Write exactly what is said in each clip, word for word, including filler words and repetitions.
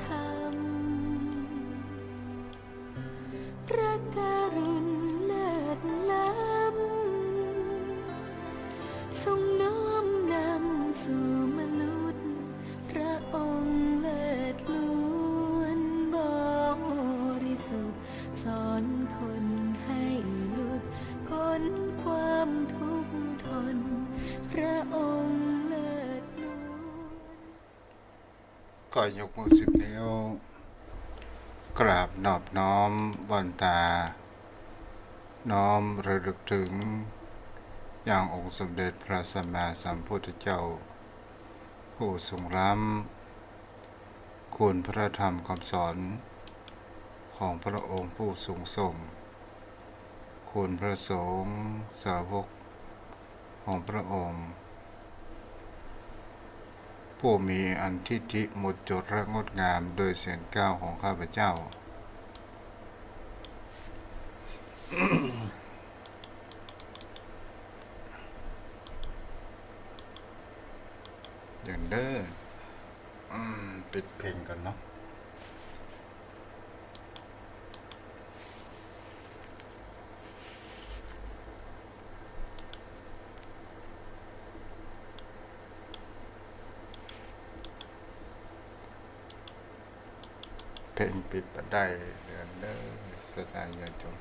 ธรรม พระกรุณเลิศล้ำ ทรงน้อมนำสู่มนุษย์ พระองค์เลิศล้วนบริสุทธิ์ สอนคนให้หลุดพ้นความทุกข์ทน พระองค์เลิศล้วน ก็ยกมือสิบนิ้ว กราบนอบน้อมวันตา น้อมระลึกถึง ยังองค์สมเด็จพระสัมมาสัมพุทธเจ้า ผู้ทรงล้ำ คุณพระธรรมคำสอน ของพระองค์ผู้สูงส่ง คุณพระสงฆ์สาวกของพระองค์ ผู้มีอันทิฏฐิหมดจดและงดงามโดยเสียงกล่าวของข้าพเจ้า อย่างเด้อ อืม ปิดเพลงก่อนเนาะ เพลงปิดบ่ได้เดือนเด้อ ศรัทธาญาติโยม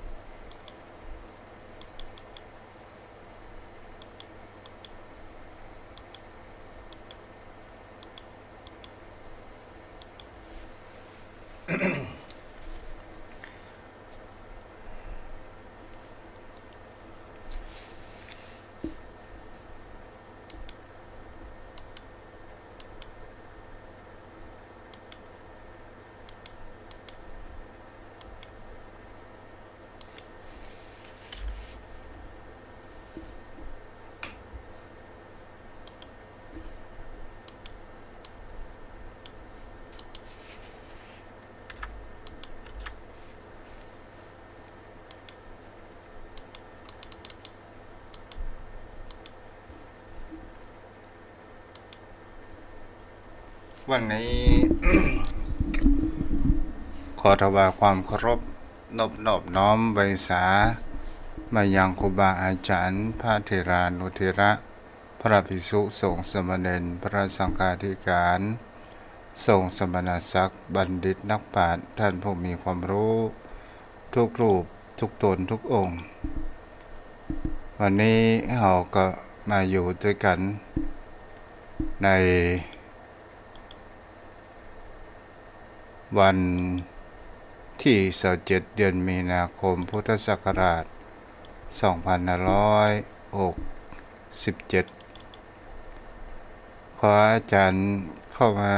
วันนี้ ขอถวายความเคารพ นบนอบน้อมไหว้สา มายังครูบาอาจารย์ พระเถรานุเถระ พระภิกษุสงฆ์สามเณร พระสังฆาธิการ ทรงสมณศักดิ์ บัณฑิตนักปราชญ์ ท่านผู้มีความรู้ ทุกรูป ทุกตน ทุกองค์ วันนี้เฮาก็มาอยู่ตวยกั๋นใน วันตี้ซาวเจ็ด เดือนมีนาคม พุทธศักราช สองพันห้าร้อยหกสิบเจ็ด ขออาจ๋ารย์เข้ามา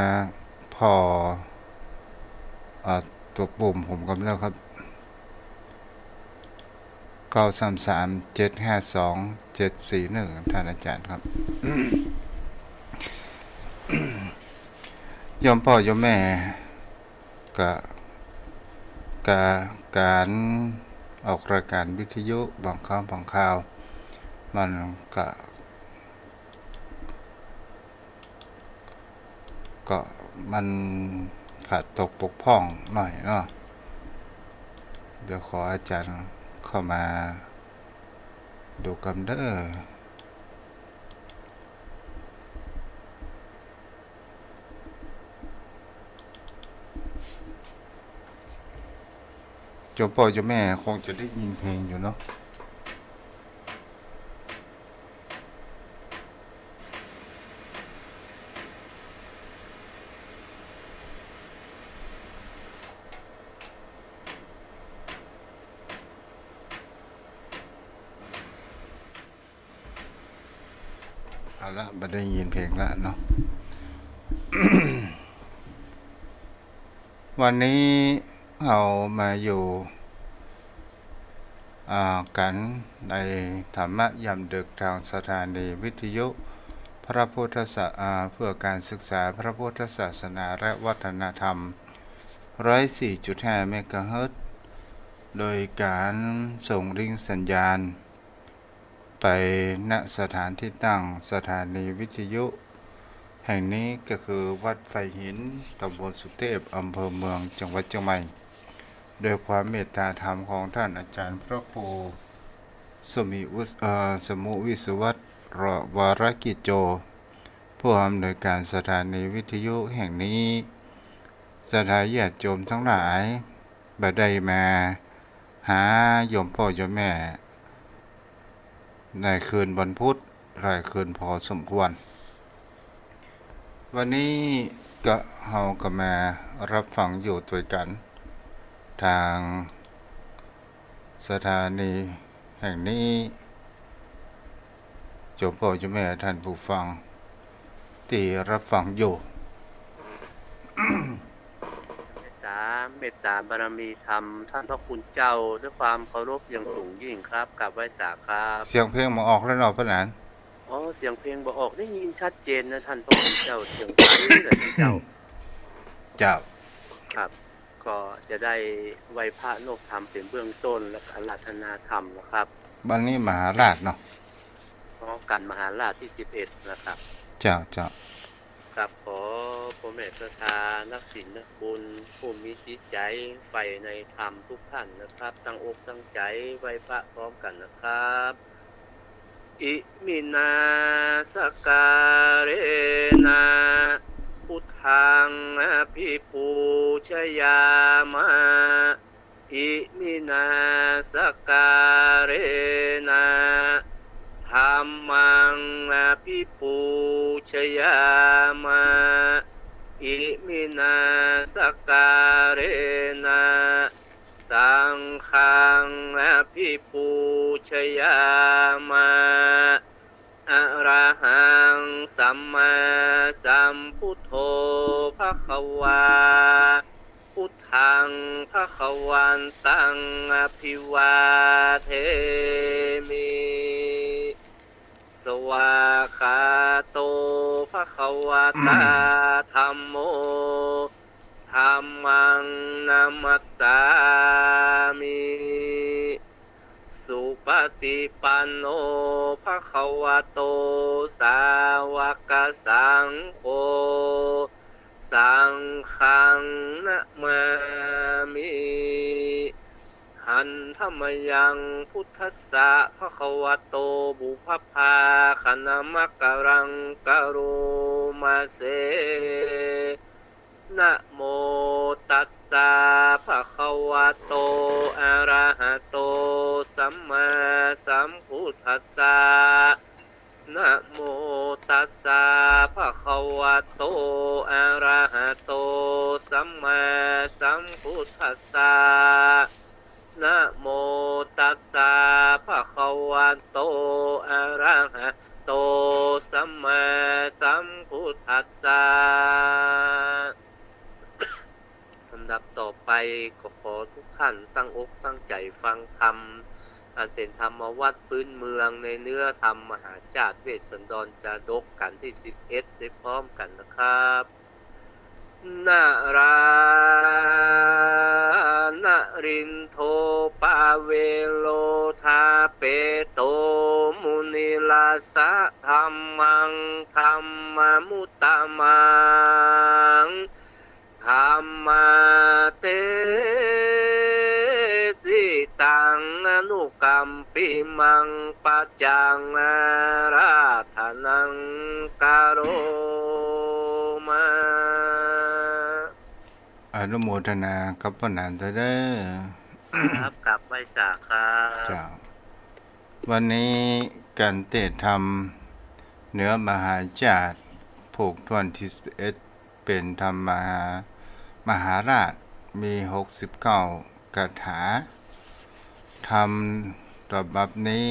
ผ่อ อ่า ตั๋วปุ่มผมก่อนนะครับ เก้าสามสาม เจ็ดห้าสอง เจ็ดสี่หนึ่ง ท่านอาจ๋ารย์ครับ โยมป้อโยมแม่ ก็ กา ก๋านออกรายการวิทยุบางครั้งบางคราว มันก็ ก็มันขาดตกบกพร่องหน่อยเนาะ เดี๋ยวขออาจ๋ารย์เข้ามาดูกำเด้อ โยมป้อโยมแม่คงจะได้ยินเพลงอยู่เนาะ เอาละ บ่ได้ยินเพลงละเนาะ วันนี้เฮามาอยู่ อ่า กั๋นในธรรมะยามดึกทางสถานีวิทยุพระพุทธศา อ่า เพื่อการศึกษาพระพุทธศาสนาและวัฒนธรรม ร้อยสี่จุดห้า เมกะเฮิรตซ์ โดยก๋านส่งลิงก์สัญญาณ ไป ณ สถานที่ตั้งสถานีวิทยุ แห่งนี้ก็คือวัดไฟหิน ตำบลสุเทพ อำเภอเมือง จังหวัดเชียงใหม่ โดยความเมตตาธรรมของท่านอาจารย์พระครูสมิอุส- เอ่อ สมุวิศวัตร วรกิจโจ ผู้อำนวยการสถานีวิทยุแห่งนี้ ศรัทธาญาติโยมทั้งหลาย บ่ได้มาหาโยมป้อโยมแม่ ในคืนวันพุธหลายคืนพอสมควร วันนี้ก็เฮาก็มารับฟังอยู่ตวยกั๋น ตางสถานีแห่งนี้ โยมป้อโยมแม่ท่านผู้ฟังตี้รับฟังอยู่ เมตตา เมตตาบารมีธรรมท่านพระคุณเจ้า ด้วยความเคารพอย่างสูงยิ่งครับ กราบไหว้สาครับ เสียงเพลงบ่ออกแล้วเนาะป้าหนาน อ๋อ เสียงเพลงบ่ออก ได้ยินชัดเจนนะท่านพระคุณเจ้า เสียงใสเลยท่านเจ้า เจ้า ครับ ก็จะได้ไหว้พระนบธรรมเป๋นเบื้องต้น และอาราธนาธรรมนะครับ วันนี้มหาราชเนาะ อ๋อ กัณฑ์มหาราชตี้สิบเอ็ดนะครับ เจ้า เจ้า ครับ ขอป้อแม่ศรัทธานักศีลนักบุญ ผู้มีจิตใจ๋ใฝ่ในธรรมทุกท่านนะครับ ตั้งอกตั้งใจ๋ไหว้พระพร้อมกั๋นนะครับ อิมินา สการะนะ พุทธัง อภิปูชยามะ อิมินา สการะนะ ธัมมัง อภิปูชยามะ อิมินา สการะนะ สังฆัง อภิปูชยามะ อะระหัง สัมมาสัมพุทโธ ภะคะวา พุทธัง ภะคะวันตัง อะภิวาเทมิ สวากขาโต ภะคะวะตา ธัมโม ธัมมัง นะมัสสามิ สุปะติปันโน ภะคะวะโต สาวะกะสังโฆ สังฆัง นะมามิ หันธะมะยัง พุทธัสสะ ภะคะวะโต ปุพพะภาคะนะมะกะรัง กะโรมะเส นะโมตัสสะ ภะคะวะโต อะระหะโต สัมมาสัมพุทธัสสะ นะโมตัสสะ ภะคะวะโต อะระหะโต สัมมาสัมพุทธัสสะ นะโมตัสสะ ภะคะวะโต อะระหะโต สัมมาสัมพุทธัสสะ ลำดับต่อไปก็ขอทุกท่านตั้งอกตั้งใจ๋ฟังธรรม อันเป๋นธรรมวัตรพื้นเมืองในเนื้อธรรมมหาจาตุเวสสันดรจาดกกัณฑ์ตี้สิบเอ็ดได้พร้อมกั๋นนะครับ นะรา นะรินโท ปะเวโร ทาเปโต มุนิราสสะ ธัมมัง ธัมมะมุตตะมัง ธัมมาเตสิตัง อนุกัมปิมัง ปัจจัง อาราธนัง กะโรมะ อนุโมทนากับป้าหนานเจ้าเด้อ ครับ กราบไหว้สาครับ เจ้า วันนี้กัณฑ์เตสน์ธรรมเหนือมหาจาตุ ผูกถ้วนตี้สิบเอ็ด เป๋นธรรมมหา มหาราช มีหกสิบเก้าคาถา ธรรมฉบับนี้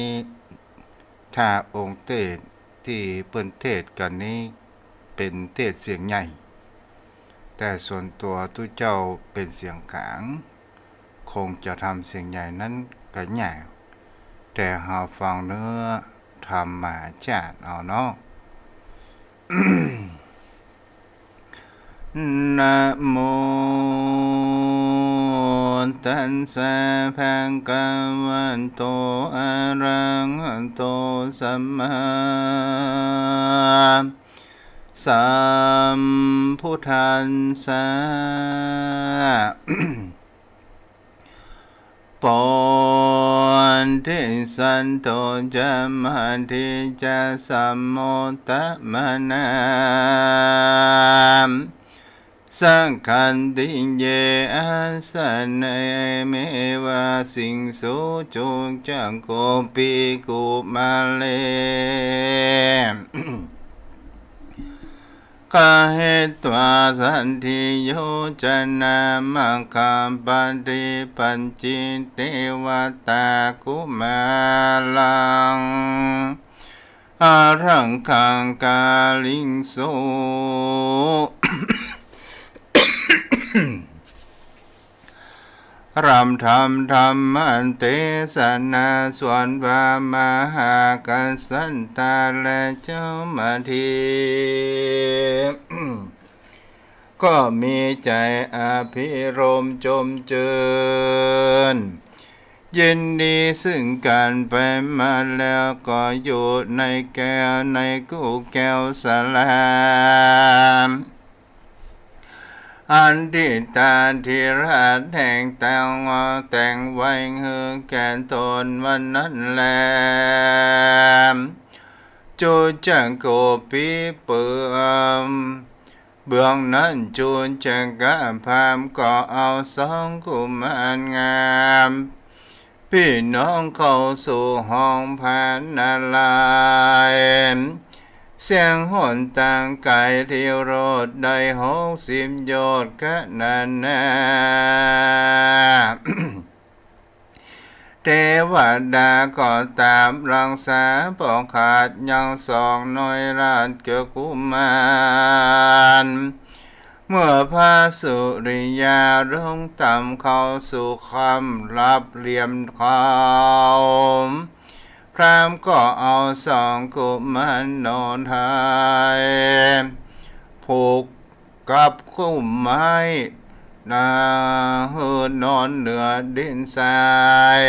ถ้าองค์เตสน์ตี้เปิ้นเตสน์กั๋นนี้ เป๋นเตสน์เสียงใหญ่ แต่ส่วนตั๋วตุ๊เจ้าเป๋นเสียงก๋าง คงจะทำเสียงใหญ่นั้นก็ยาก แต่เฮาฟังเนื้อธรรมมหาจาตุเอาเนาะ นะโมตัสสะ ภะคะวะโต อะระหะโต สัมมา สัมพุทธัสสะ โพธิสัตโต จะมะทิจะ สะโมตะมะนะ สักขันติเย อัสสะเน เมวะสิงสุ จุจักขุปิ กุมะเร กะหิตวา สัตถิโยจะนะ มะคะปัตถิปัจฉิ เตวะตา กุมารัง อารักขัง กาลิงสุ รับธรรมธรรมเตสนา ส่วนพระมหากษัตริย์และเจ้ามาทิ ก็มีใจ๋อภิรมย์จมจื้น ยินดีซึ่งกั๋นไปมาแล้ว ก็อยู่ในแก้ว ในกู้แก้วสลา อันทิตาธิราชแห่งแต่ง แต่งไว้หื้อแก่ต๋นวันนั้นแล จุจักขุปิเปื้อ เบื้องนั้นจุจักกะพราหมณ์ก็เอาสองกุมารงาม ปี้น้องเข้าสู่ห้องพระนารายณ์ เสี้ยงหนตางไก๋เตียวโรจน์ได้หกสิบโยชน์ขนาดนั้น เตวดาก็ต๋ามรักษาปกขาดยังสองน้อยราชกุมาร เมื่อพระสุริยาลงต่ำเข้าสู่ค่ำลับเหลี่ยมขาว พราหมณ์ก็เอาสองกุมารนอนไห้ ผูก กับพุ่มไม้ นาหื้อนอนเหนือดินทราย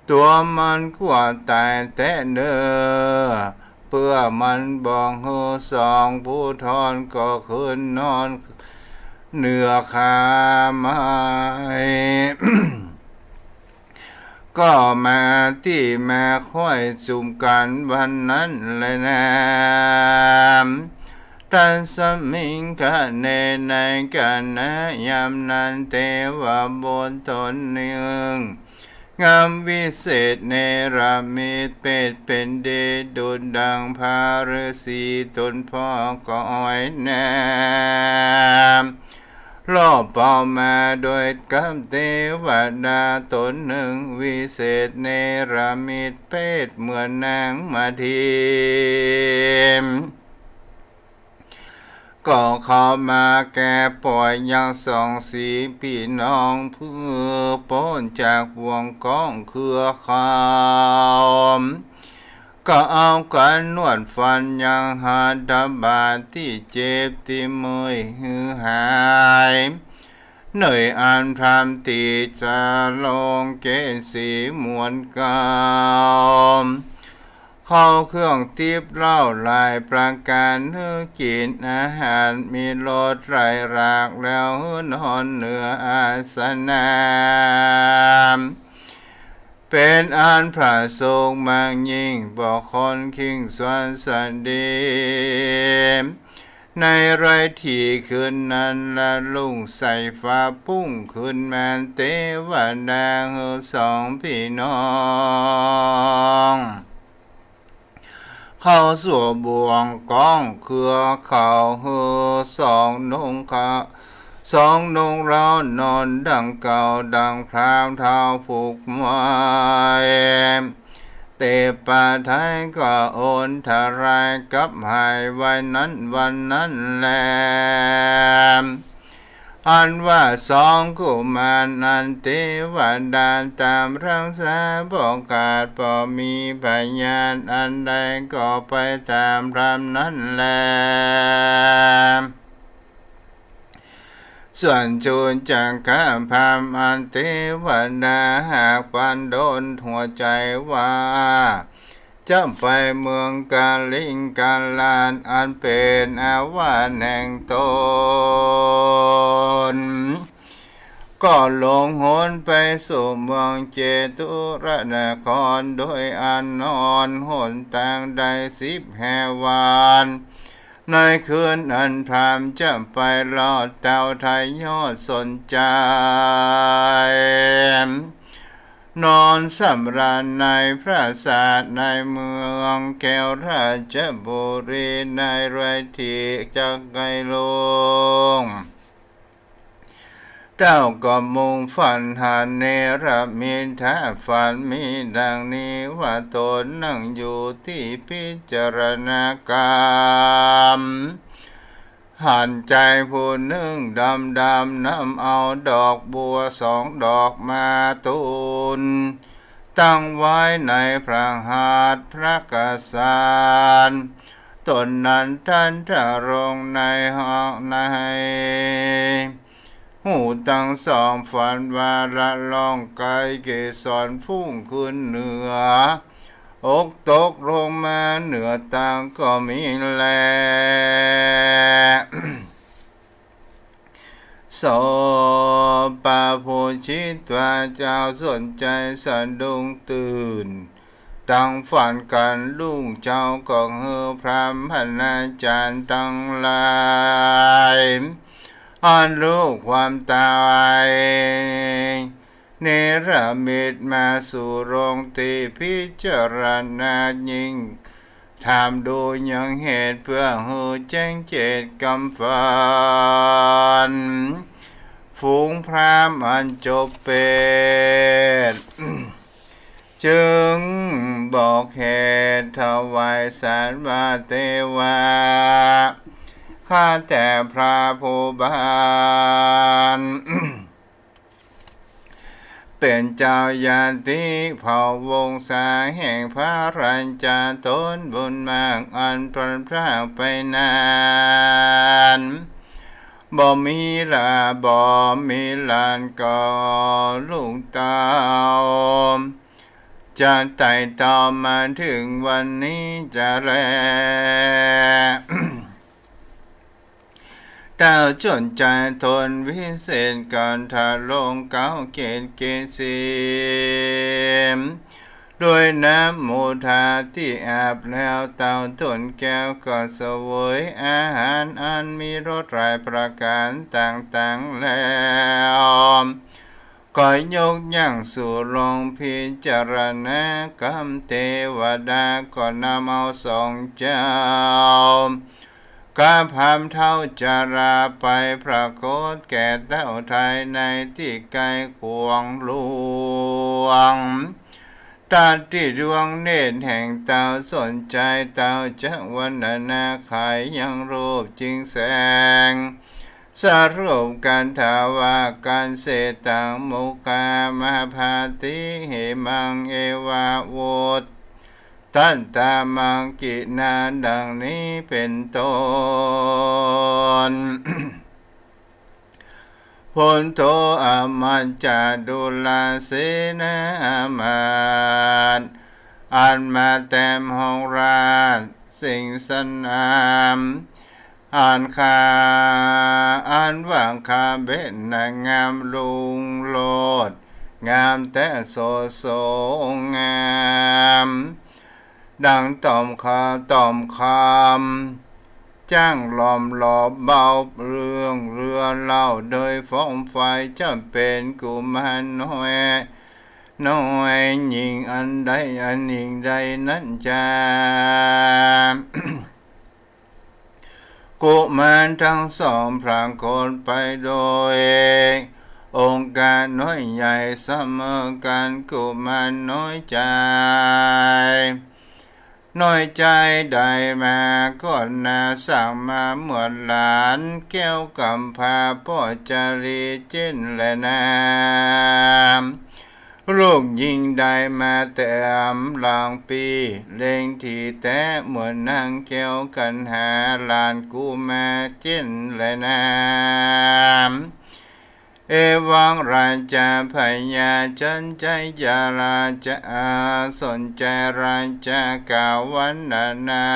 ตั๋วมันกลัวต๋ายแต๊เน่อ เปื้อมันบ่หื้อสองผู้ทอนก็ขึ้นนอนเหนือคาไม้ ก็มาตี้มาค่อยจุมกั๋นวันนั้นแลนา ตัสมิงคะเน ในขณะยามนั้น เตวบุตรต๋นนึ่ง งามวิเศษเนรมิตเปรตเป๋นดี ดุจดังพระฤๅษีต๋นพ่อก็อ้อยนา ลอบเป่ามาโดยกับเตวดาต๋นนึ่ง วิเศษเนรมิตเปรตเหมือนนางมาทิ ก็เข้ามาแก่ป่วยยังสองสีปี้น้อง เปื้อป๊นจากบ่วงก๋องเครือเขา ก็เอาก๋านนวดฟันยังหัตถบาทตี้เจ็บตี้เมื่อยหื้อหาย เน่ยอันพรามตี้จะลงเกศสีเหมือนเก่า เข้าเครื่องติ๊บเหล้าหลายประก๋าน หื้อกิ๋นอาหารมีรสหลายหลาก แล้วหื้อนอนเหนืออาสนะ เป๋นอันผาสุกมากยิ่ง บ่คนคิงสวนสะดี ในไรถีคืนนั้นละลุ่งใส่ฟ้าปุ้งขึ้นมา เตวดาหื้อสองปี้น้อง เข้าสู่บ่วงก๋องเครือเขา หื้อสองนงเขา สองนงเล้านอนดังเก่า ดังพราหมณ์เฒ่าผูกไว้ เตปาไทยก็อนทรายกับหายไว้นั้นวันนั้นแล อันว่าสองกุมารนั้นเตวดาต๋ามรักษาปกขาด บ่มีพยาธิอันใดก็ไปต๋ามพรามนั้นแล ส่วนจุจักกะพราหมณ์อันเตวดาหากปานโดนหัวใจ๋ว่า จะไปเมืองกาลิงกาลาดอันเป๋นอาวาสแห่งต๋น ก็หลงหนไปสู่เมืองเจตุรนคร โดยอันดอนหนตางได้สิบห้าวาน ในคืนอันพราหมณ์จะไปลอดเต้าไทยยอดสนใจ นอนสำราญในปราสาทในเมืองแก้วราชบุรี ในราตรีจักใก้รุ่ง เต้าก็มุ่งฝันหาเนรมิต ถ้าฝันมีดังนี้ว่า ต๋นนั่งอยู่ตี้พิจารณากำ หันจายผู้นึ่งดำๆ นำเอาดอกบัวสองดอกมาตูน ตั้งไว้ในพระหัตถ์พระกษัตริย์ ต๋นนั้นทันทะรงในห้องใน หูตังสอง ฝันว่าละล่องไกล เกสรพุ่งขึ้นเหนือ อกตกลงมาเหนือตางก็มีแล โสปะภูชิตวา จาวสนใจสะดุ้งตื่น ตังฝันกั๋นรุ่งเจ๊า ก็หื้อพราหมณาจารย์ตังหลาย อันฮู้ความต๋าย เนรมิตมาสู่โรงตี้พิจารณายิ่ง ถามดูยังเหตุ เปื้อหื้อแจ้งเจตกำฝัน ฝูงพราหมณ์อันจบเปต จึงบอกเหตุถวายสารว่า เตวา ข้าแต่พระผู้บาน เป๋นจาวญาติเผ่าวงศาแห่งพระราชา ต๋นบุญมากอันพลัดพรากไปนาน บ่มีหลา บ่มีหลาน ก็ลูกเต้า จะไต่เต้ามาเถิงวันนี้จะแล เต้าจนจายต๋นวิเศษ ก็ทะลงเกล้าเกตเกษม โดยน้ำโมทาตี้อาบแล้ว เต้าต๋นแก้วก็เสวยอาหารอันมีรสหลายประก๋านต่างๆ แล้ว ก็ยกย่างสู่โรงพิจารณากำ เตวดาก็นำเอาสองเจ้า กับพราหมณ์เฒ่าจาราไปปรากฏแก่เต้าไทยในตี้ไกลขวางหลวง ตรัสตี้ดวงเนตรแห่งเต้าสนจาย เต้าจักวรรณนาไขยังรูปจริงแสง สรุปคาถาว่า กัสเสตัง โมคคามาพาติ เหมัง เอวาวุตตัตตา มังกินา ดังนี้เป๋นต้น พุทโธ อมัจจา ดุลาเสนา อมาตย์ อันมาแต้มห้องราชสิงสนาม อันข้า อันว่าข้าเบ้นนางงามลุงโลด งามแต๊สดสงงาม ดังต่อมคา ต่อมคำ จ้างล้อมรอบเบาเรื่องเรือเล่า โดยฟ้องไฟจะเป๋นกุมารน้อย น้อยหญิงอันใดอันหนึ่งใดนั้นจา กุมารทั้งสองปรากฏไปโดยองค์การน้อยใหญ่เสมอกั๋น กุมารน้อยจาย น้อยจายได้มาก่อนนา สร้างมาเหมือนหลานแก้วก๋ำพร้าป้อจารีเจ้นแลนา ลูกญิงได้มาแต่อำหลังปี้ เล็งดีแต๊เหมือนนางแก้วกัณหา หลานกุมารเจ้นแลนา เอวังราชาพญาชนชัยจะราชา สนชัยราชากล่าววรรณนา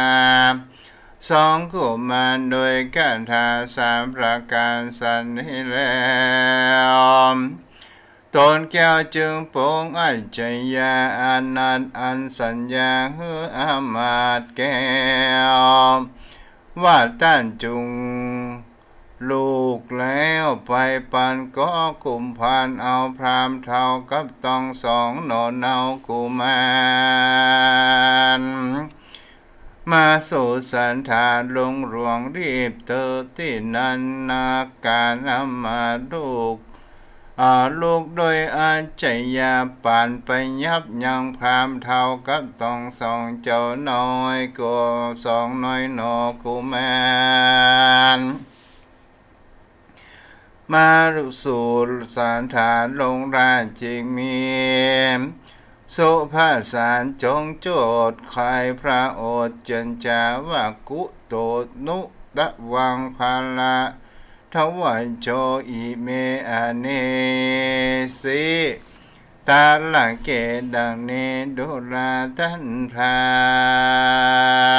สองกุมารโดยคาถาสามประการสันนี้แล้ว ตนแก้วจึงปลงอัจฉริยะอานันต์อันสัญญาหื้ออำมาตย์แก้ว ว่าต้านจุ่งลูกแล้วไปปันก็กุมภัณฑ์เอาพราหมณ์เฒ่ากับต้องสองหน่อเนากุมาร มาสู่สถานลงหลวงรีบเถิดตี้นั้น นาการอำมาตย์ลูก อาลูกโดยอัจฉริยะปานไปยับยั้งพราหมณ์เฒ่ากับต้องสองเจ้าน้อยก็สองน้อยหน่อกุมาร มาสู่สถานลงราชเชมี สุภาสารจงโจทย์ใคร่พระโอษฐ์เจิญจาว่า กุโตนุตวังภาระทวโช อิเมอเนสิ ตาละเก ดังนี้ดูราท่านพรา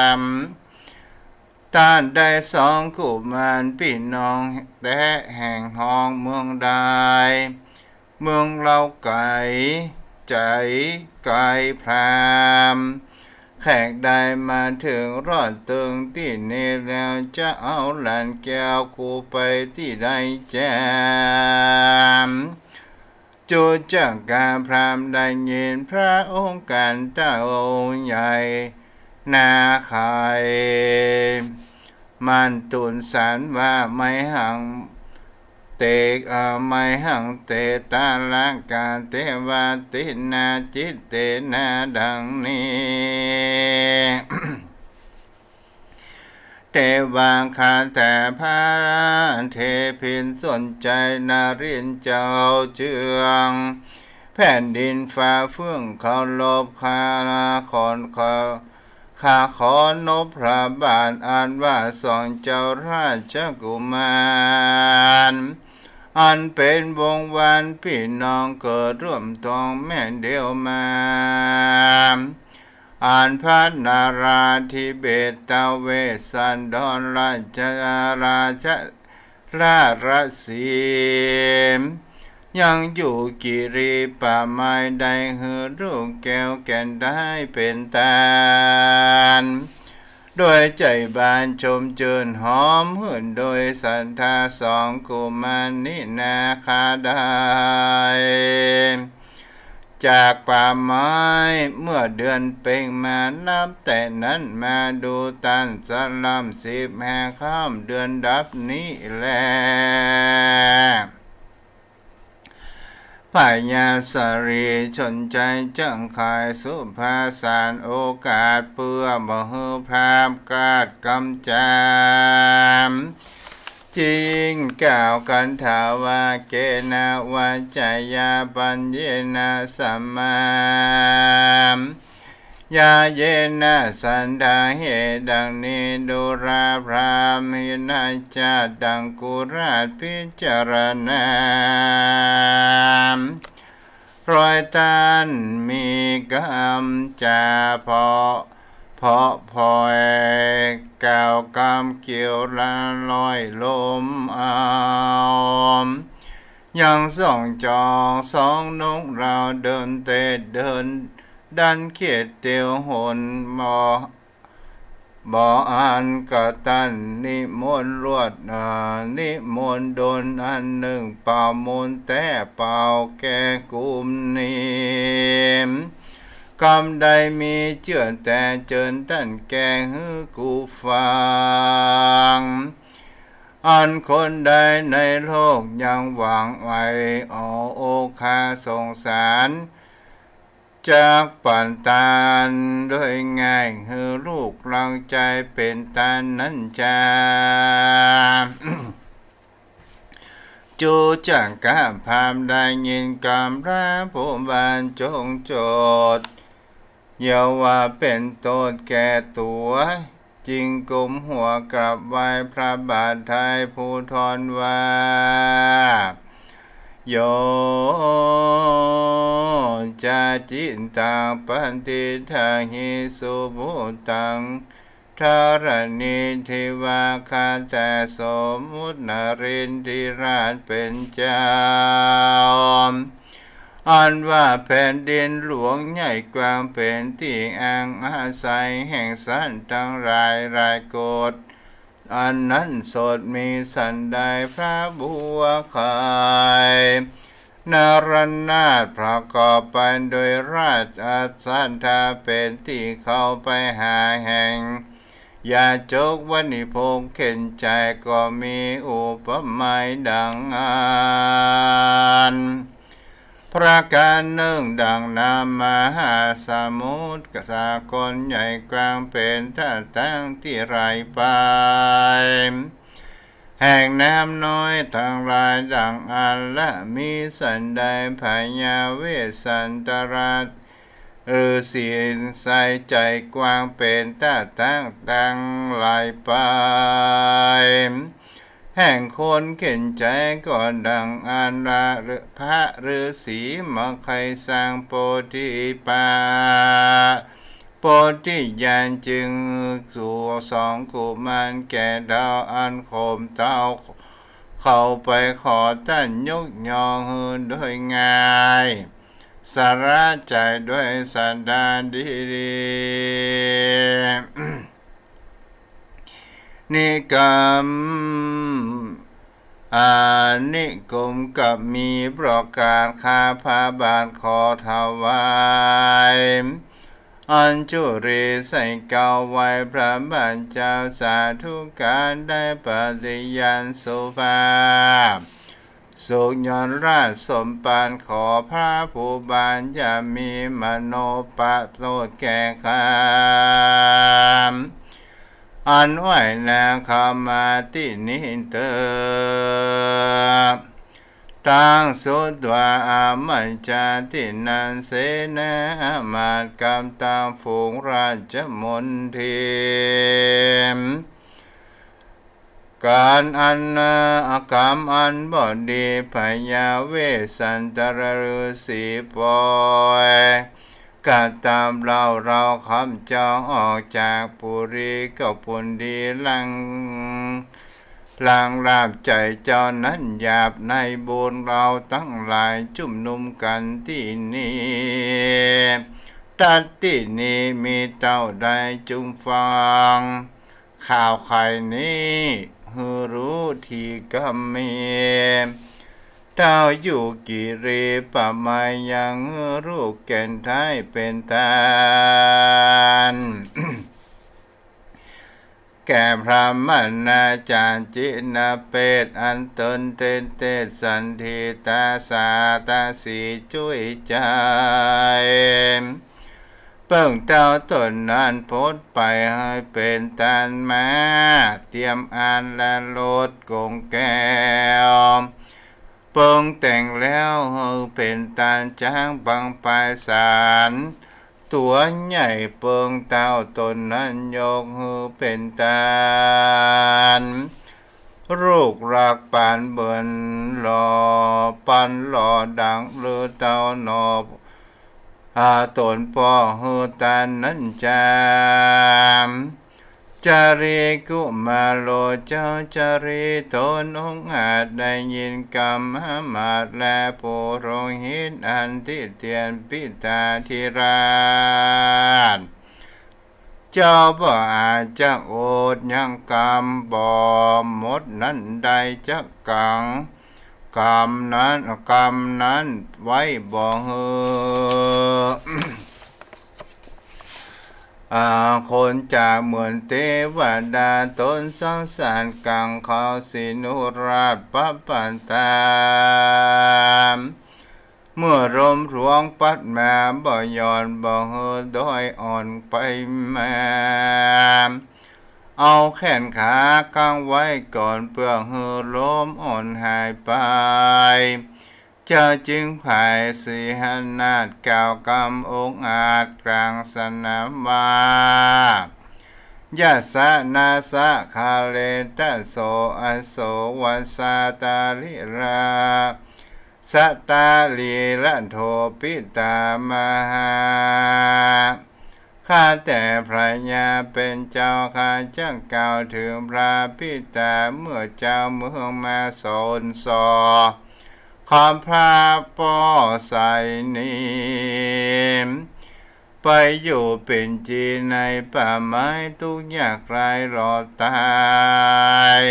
หมณ์ ต้านได้สองกุมารปี้น้องแต๊แห่งฮ้องเมืองใด เมืองเล่าไก๋ ใจ๋ไก๋พราหมณ์ แขกได้มาเถิงรอดเติงตี้นี้แล้ว จะเอาหลานแก้วกูไปตี้ใดจาม จุจักกะพราหมณ์ได้ยินพระโอการเต้าใหญ่นาไข มันตุนสารว่า ไมหัง เต เอ่อ ไมหัง เต ตาละกะ เตวา ตินา จิตเตนะ ดังนี้ เตวา ข้าแต่พระเทพินสนชัยนรินทร์เจ้าเจือง แผ่นดินฟ้าเฟื่องเคารพ ข้าขอ ข้าขอนบพระบาทอันว่าสองเจ้าราชกุมาร อันเป๋นวงศ์วานปี้น้องเกิดร่วมท้องแม่เดียวมา อันพระนราธิเบศรท้าวเวสสันดรราช ราช ราชสีห์ ยังอยู่กิริป่าไม้ได้หื้อลูกแก้วแก่นได้เป๋นต้าน โดยใจ๋บานชมจื้นหอมหื่นโดยศรัทธาสองกุมารนี้นาข้าได้ จากป่าไม้เมื่อเดือนเพ็ญมา นับแต่นั้นมาดูต้านสะหล่ำสิบห้าค่ำเดือนดับนี้แล พญาสะหลีชนชัยจักไขร่สุภาสารโอกาสเปื้อบ่หื้อพราหมณ์กล้าดกำจาม จึงกล่าวคันถาว่า เกนะวาจายา ปัญเญนะสัมมา ญาเยนะสันทาเห ดังนี้ดูราพราหมณ์ หินนะจาตังคุราชพิจารณา เพราะต้านมีกำจาเพราะ เพราะพลอยกล่าวกำเกี่ยวละลอยลมเอา ยังส่องจองสองนกเหล่าเดินเตดเดินดันเขียดเตียวหนบ่ บ่อันกะตันนิมนต์ลวด เอ่อ นิมนต์ดลอันนึ่ง เป่ามนต์แต๊เป่าแก้กุมนี้ กำได้มีเจื้อแต่เจิญต้านแก้หื้อกูฟัง อันคนใดในโลกยังหวังใฝ่ ออ โอคาสงสาร จักปันตานโดยง่าย หื้อลูกรักใจ๋เป๋นต้านนั้นจา จุจักกะพราหมณ์ได้ยินกำพระผู้บานจงโจทย์ อย่าว่าเป๋นโต้ษแก่ตั๋ว จึงก้มหัวกราบไหว้พระบาทไท้ผู้ทอนว่า โย จะ จิตตัง ปะฏิฏฐาหิ สุภูตัง ธรณี ทิวา ข้าแต่สมมุตินรินทร์ธิราชเป๋นเจ้า อันว่าแผ่นดินหลวงใหญ่กว้างเป๋นตี้อ้างอาศัยแห่งสัตว์ตังหลายหลายโกฏ อันนั้นสดมีสันใด พระผู้ว่าใคร่ นรนาถประกอบไปโดยราชศรัทธาเป๋นตี้เข้าไปหาแห่ง ยาจกวณิพกเข็ญใจ๋ก็มีอุปมาดังอั้น ประการนึ่ง ดั่งน้ำมหาสมุทรสากลใหญ่กว้างเป๋นท่าตั้งตี้ไหลไป แห่งน้ำน้อยตังหลายดั่งอันละ มีสันใด พญาเวสสันตรฤาษีใส่ใจ๋กว้างเป๋นท่าตั้งตังไหลไป แห่งคนเข็ญใจ๋ก็ดั่งอันละ พระฤาษีมาใค่สร้างโพธิป่า โพธิญาณจึงหื้อสองกุมารแก่เฒ่าอันโขมเต้า เข้าไปขอต้านยกย่องหื้อโดยง่าย สละใจ๋โดยศรัทธาดี นิกรรม อานิกรรมกับมีประการ ข้าพระบาทขอถวาย อัญชุลีย์ใส่เกล้าไหว้พระบาทเจ้า สาธุการ ได้ปฏิญาณสุภาพ สุขยศราชสมภาร ขอพระผู้บาทจะมีมโนประโสทแก่ข้า อันไหว้หน้าเข้ามาตี้นี้เต๊อะ ตัง สุตวา อามัจจา ตี้นั้นเสนาอามาตย์กับตังฝูงราชมนตรี การอัน กรรมอันบ่ดี พญาเวสสันตรฤาษีปล่อย กระตำเล่า เฮาข้าพเจ้าออกจากปุรีก็ปุนดีหลัง หลังลาบใจ๋เจ้านั้นหยาบในบุญ เฮาตังหลายจุมนุมกั๋นตี้นี้ ตั๊ดตี้นี้มีเต้าใดจุ่มฟัง ข่าวไขนี้หื้อฮู้ทีกำมี เต้าอยู่กิรีประมายังหื้อฮู้แก่นแต๊เป๋นต้าน แก่พระมหาจารย์จินเปต อันตนเตเตสันทิตาสาตาสีจุ้ยใจ๋ เปิ้งเต้าต๋นนั้นพดไปหื้อเป๋นต้านม้าเตียมอานและรถกงแก้ว เปิ้งแต่งแล้วหื้อเป๋นต้านจ๊างบังปายสาร ตั๋วใหญ่เปิ้งเต้าต๋นนั้นยกหื้อเป๋นต้าน ลูกรักปานเบินหล่อ ปันหล่อดังฤๅเต้าหนอ อาต๋นป้อหื้อต้านนั้นจำ จารีกุมาโรเจ้าจารีต๋นองอาจได้ยินกำอำมาตย์และปุโรหิตอันติเตียนปิตาธิราช เจ้าบ่อาจจะอดยั้งกำบ่หมดนั้นได้จักกั๋ง กำนั้น กำนั้นไว้บ่หื้อ อา คนจะเหมือนเตวดาต๋นสงสารกั๋งเขาสินุราชปปัตตา เมื่อลมหลวงปั๊ดมาบ่หย่อนบ่หื้อด้อยอ่อนไปมา เอาแข้นขากังไว้ก่อนเปื้อหื้อลมอ่อนหายไป เจ้าจึงผายสีหนาถกล่าวกำองอาจกลางสนามว่า ยัสสะนาสะคาเลตะโส อโสวัสสาตาลิรา สตาลีระโถปิตามหา ข้าแต่พระยาเป็นเจ้า ข้าจักกล่าวเถิงพระปิตา เมื่อเจ้าเมืองมาสอนสอ ขอพระป้อไสยนิม ไปอยู่เป๋นจีในป่าไม้ ตุ๊กข์ยากไร้รอดต๋าย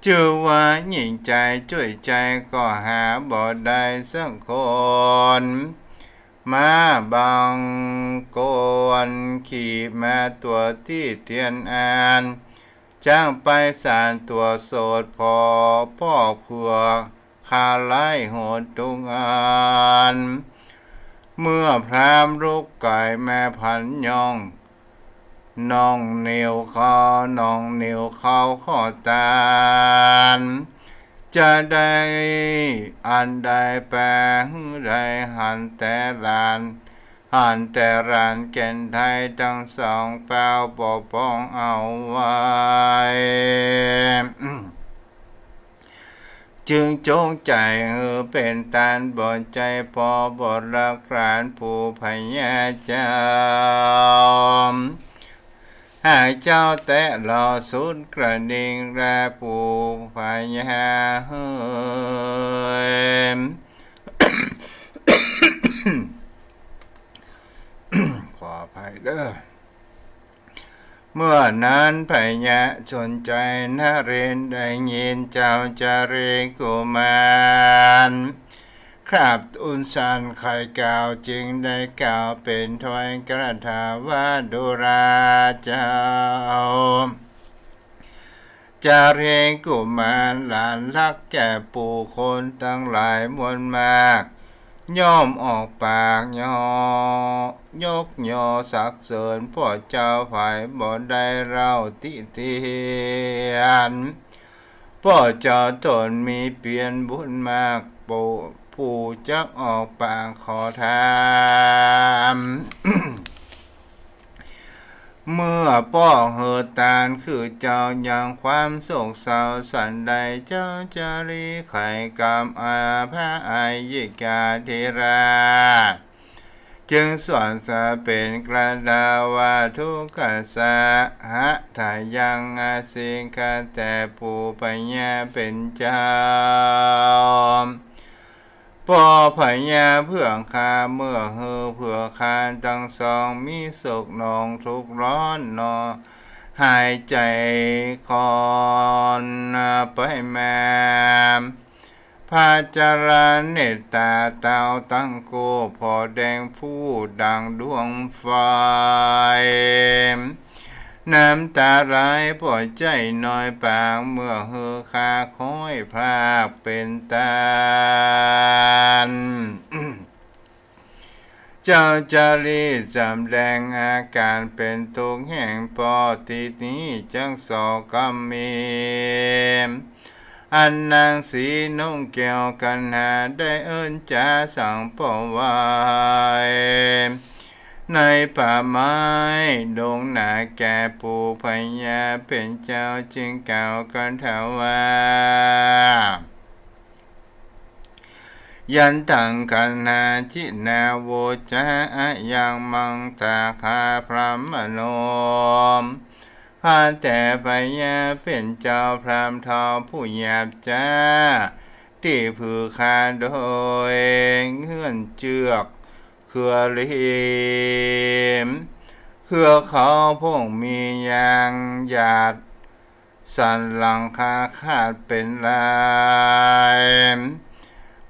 จื้อว่ายิ่งใจ๋จ้วยใจ๋ก็หาบ่ได้สักคน ม้าบางคนขี่มาตั๋วตี้เตียนอัน จักไปสานตั๋วโสด ผ่อป้อเผื่อ ข้าไร้หนตุ๊กข์อัน เมื่อพราหมณ์ลุกไกมาพันย่อง น่องเหนียวเขา น่องเหนียวเขาขอตาน จะได้อันใดแปลหื้อได้หันแต่หลาน หันแต่หลานแก่นไทยตังสองเปล่าบ่ป้องเอาไว้ จึงจงใจ๋หื้อเป๋นตาน บ่ใจ้ป้อบ่รักหลานผู้พญาเจ้า หากเจ้าแตะเหล่าสุดกระดิ่งแลผู้พญาเฮย ขออภัยเด้อ เมื่อนั้นพญาชนชัยนเรนทร์ได้ยินเจ้าจารีกุมาร คราบอุนสันไขกล่าว จึงได้กล่าวเป๋นถ้อยคาถาว่า ดูราเจ้า จารีกุมารหลานฮักแก่ปู่คนตังหลายมวลมาก ย่อมออกปากยอ ยกยอสรรเสริญป้อเจ้าไผบ่ได้เล่าติเตียน ป้อเจ้าต๋นมีเปียรบุญมาก ปู่ ปู่จักออกปากขอถาม เมื่อป้อหื้อตานคือเจ้ายังความโศกเศร้าสันใด เจ้าจารีไขกำอาพระอัยยิกาธิราช จึงสวดสาเป๋นคาถาว่า ทุกขัสสะหะทายังอสิง ข้าแต่ปู่พญาเป๋นเจ้า ป้อพญาเผื่อข้า เมื่อหื้อเผื่อข้าตังสองมีสุขหนองทุกข์ร้อนหนอ หายใจ๋คลอนไปมา พระจราเนตตาเต้าตังคู่ ผ่อแดงผู้ดั่งดวงไฟ น้ำตาไหลป้อใจ้น้อยปาง เมื่อหื้อข้าคอยพรากเป๋นตาน เจ้าจารีสำแดงอาก๋านเป๋นตุ๊กข์แห่งป้อ ตี้นี้จักสอบกำมี อันนางสีนุ่งแก้วกันหาได้เอิ้นจ๋าสั่งป้อไว้ ในป่าไม้ดงนาแก่ปู่พญาเป๋นเจ้า จึงกล่าวคาถาว่า ยันตังคันหาจินาโวจา อะยังมังตาคาพรหมโน ข้าแต่พญาเป๋นเจ้าพราหมณ์เฒ่าผู้หยาบจ๊า ตี้ผือข้าโดยเงื่อนเจื้อกเครือหลีม เครือเขาพงมียางหยาด สันหลังคาขาดเป๋นลาย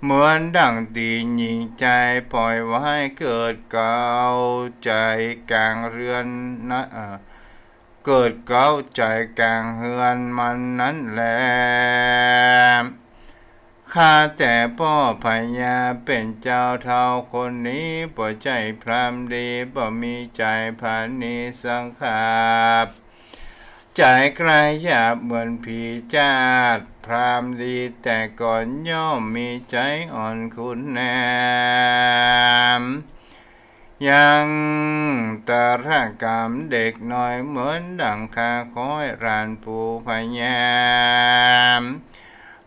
เหมือนดั่งตี้หญิงใจ๋ปล่อยไว้ เกิดเกาใจ๋ก๋างเฮือนนะ เอ่อ เกิดเกาใจ๋ก๋างเฮือนมันนั้นแล ข้าแต่ป้อพญาเป๋นเจ้า เฒ่าคนนี้บ่ใจ้พราหมณ์ดี บ่มีใจ๋ผาณีสังขับ ใจ๋ใคร่หยาบเหมือนผีจ้าด พราหมณ์ดีแต่ก่อนย่อมมีใจ๋อ่อนคุณแนม ยังตระก๋ำเด็กน้อย เหมือนดั่งข้าคอยหลานปู่พญา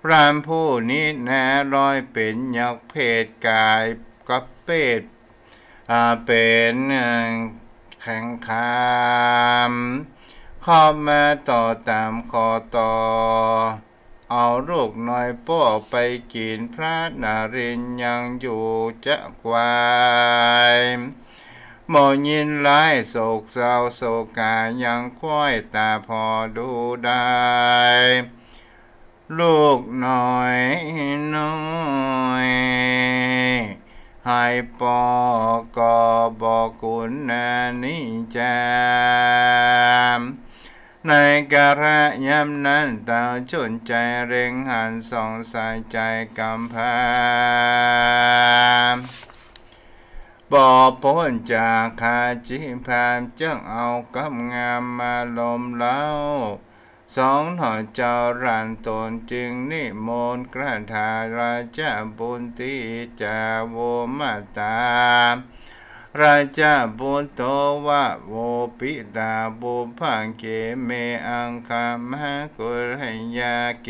พราหมณ์ผู้นี้แล ลอยเป๋นยักษ์เปรตก๋ายกับเปรต อ่า เป๋น เอ่อ แขกขาม เข้ามาต่อต๋ามข้อต่อ เอาลูกน้อยป้อไปกิ๋น พระนรินทร์ยังอยู่จะไกว บ่ยินร้ายโศกเศร้าโศกา ยังคว้อยต๋าผ่อดูได้ ลูกน้อยน้อย หายป้อก็บ่กุณานี้จา ในกาละยามนั้น เต้าจุนใจ๋เล็งหันส่องสายใจ๋กำพร้า บ่ป๊นจากคาจิพราหมณ์ จักเอากำงามมาลมเล้า สองหน่อเจ้าหลานต๋น จึงนิมนต์คาถา ราชบุตรีจาโวมาตา ราชบุตโตวะโวปิตา ปุพพะเขเมอังคมะกุลยาเก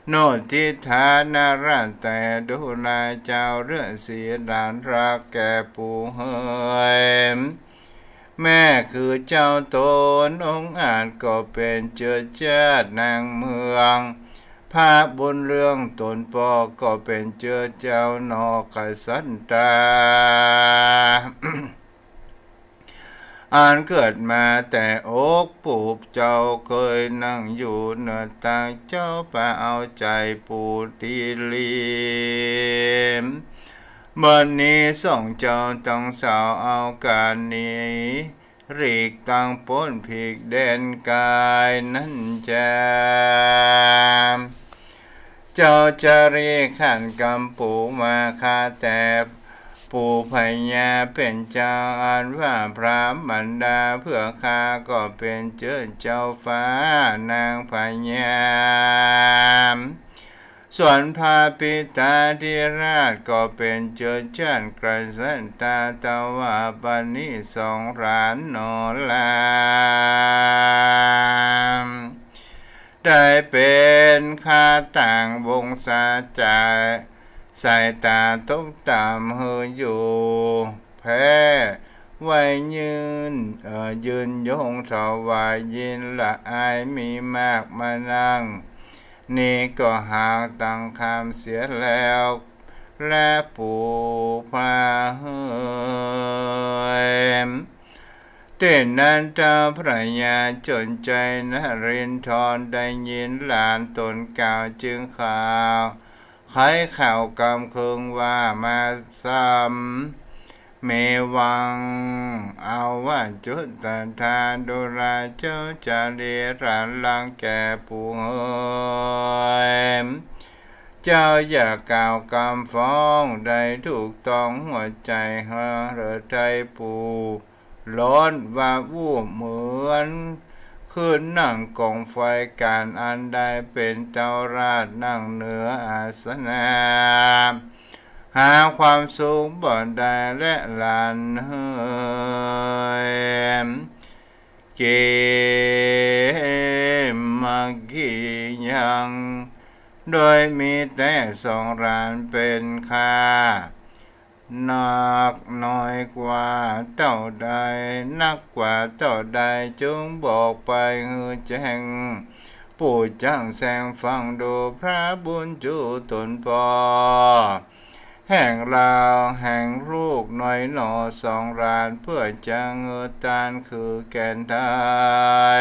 โนทิฏฐานาราแต่ ดูราเจ้าฤๅษีหลานรักแก่ปู่เหย แม่คือเจ้าต๋นองอาจ ก็เป๋นเจื้อชาตินางเมือง พระบุญเรืองต๋นป้อ ก็เป๋นเจื้อเจ้าหน่อกษัตรา อันเกิดมาแต่อกปู่เจ้า เกยนั่งอยู่เหนือตัก เจ้าปาเอาใจ๋ปู่ตีหลี เมินนี้สองเจ้าตังสาว เอาก๋านหนี หลีกตังป๊นผิกแดนก๋ายนั้นจา เจ้าจารีขันกำปู่ว่า ข้าแต่ปู่พญาเป๋นเจ้า อันว่าพราหมณดาเพื่อข้า ก็เป๋นเจื้อเจ้าฟ้านางพญา ส่วนพระปิตาธิราช ก็เป๋นเจื้อชาติกษัตรา ตวาปะนี้สองหลานหนอลา ได้เป๋นข้าต่างวงศาจ๋าย สายต๋าตกต่ำหื้ออยู่ แพ้ไว้ยืน เอ่อ ยืนยงถวาย ยินละอายมีมากมานัก นี้ก็หากตังคำเสียแล้ว แลปู่พระเหย เต้นนั้นเต้าพระยาจุนใจ๋นรินทร ได้ยินหลานต๋นกล่าวจึงข่าว ไขข่าวกำเคิงว่ามาซ้ำ เมวัง เอาว่าจุตตา ดูราเจ้าจารีหลานรักแก่ปู่เหย เจ้าอย่ากล่าวกำฟ้อง ได้ถูกต้องหัวใจ๋เฮอเฮอไทยปู่ ร้อนวาบวูบเหมือนขึ้นนั่งก๋องไฟ ก๋านอันได้เป๋นเต้าราชนั่งเหนืออาสนะ หาความสุขบ่ได้แลหลานเหย เกมกียัง โดยมีแต่สองหลานเป๋นข้า นักน้อยกว่าเต้าใด นักกว่าเต้าใด จงบอกไปหื้อแจ้ง ปู่จักแสงฟังดู พระบุญชูต๋นป้อ แห่งลาวแห่งลูกน้อยหนอสองหลาน เปื้อจักหื้อต้านคือแก่นไท